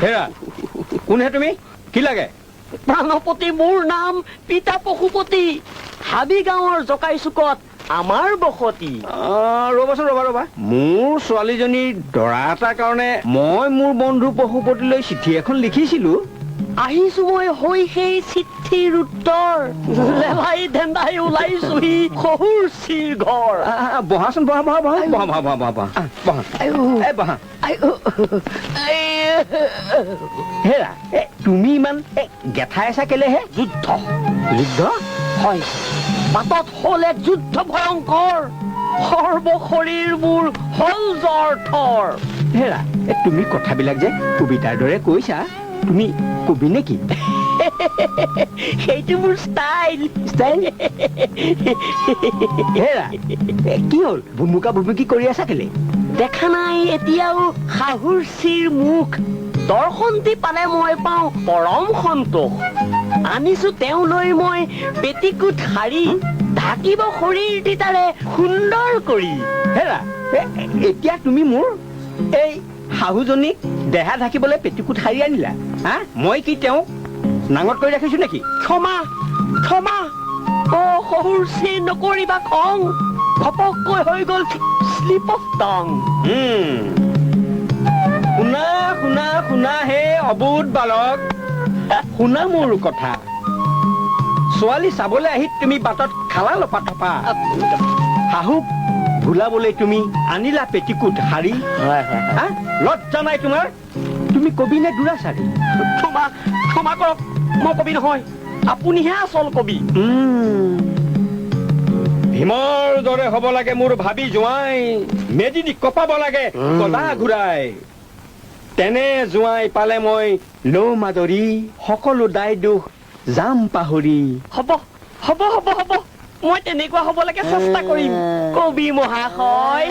হেৰা, কোনহে তুমি? কি লাগে? প্ৰাণপতি, মোৰ নাম পিতা পশুপতি। হাবি গাঁৱৰ জকাই চুকত আমাৰ বসতি। ৰ'বাচোন, ৰ'বা ৰ'বা। মোৰ ছোৱালীজনীৰ দৰা এটাৰ কাৰণে মই মোৰ বন্ধু পশুপতিলৈ চিঠি এখন লিখিছিলো। আহিছো মই হৈ সেই চিঠিৰ উত্তৰ লেলাই ধেন্দাই ওলাইছোহি শহুৰ চিৰ ঘৰ। আহ, বহাচোন, বহা বহা বহা বহা বহা বহা বহা বহা, আহ, বহা। এই বহা। হেৰা, এ, তুমি ইমান গেঠাই আছা কেলেহে? যুদ্ধ। যুদ্ধ? হয়, বাটত হ'ল এক যুদ্ধ ভয়ংকৰ, সৰ্বশৰীৰ মোৰ হ'ল জ্বৰ থৰ। হেৰা, এ, তুমি কথাবিলাক যে কবিতাৰ দৰে কৈছা, তুমি কবি নেকি? সেইটো মোৰ ষ্টাইল। ষ্টাইল? হেৰা, এ, কি হ'ল, ভুমুকা ভুমুকি কৰি আছা কেলে? দেখা নাই এতিয়াও শাহুৰ চিৰ মুখ। দৰ্শনটি পালে মই পাওঁ পৰম সন্তোষ। আনিছো তেওঁলৈ মই পেটিকোট শাৰী, ঢাকিব শৰীৰটি তাৰে সুন্দৰ কৰি। হেৰা, এতিয়া তুমি মোৰ এই শাহুজনীক দেহা ঢাকিবলৈ পেটিকোট শাৰী আনিলা? হা, মই কি তেওঁক নাঙত কৰি ৰাখিছো নেকি? ক্ষমা, ক্ষমা, অ শহুৰ চিৰ, নকৰিবা খং। ঘপককৈ হৈ গ'ল শ্লিপ অফ টং। শুনা শুনা শুনা হে অবোধ বালক, শুনা মোৰ কথা। ছোৱালী চাবলৈ আহি তুমি বাটত খালা লপা থপা। শাহুক ভুলাবলৈ তুমি আনিলা পেটিকোট শাৰী। হয় হয়। হা, লজ্জা নাই তোমাৰ? তুমি কবি নে দুৰাচাৰী? ক্ষমা, ক্ষমা কৰক, মই কবি নহয়, আপুনিহে আচল কবি। ভীমৰ দৰে হ'ব লাগে মোৰ ভাবি জোঁৱাই, মেদিনী কঁপাব লাগে গদা ঘূৰাই। তেনে জোঁৱাই পালে মই লৌ মাদৰি, সকলো দায় দোষ যাম পাহৰি। হ'ব হ'ব হ'ব হ'ব, মই তেনেকুৱা হ'বলৈকে চেষ্টা কৰিম, কবি মহাশয়।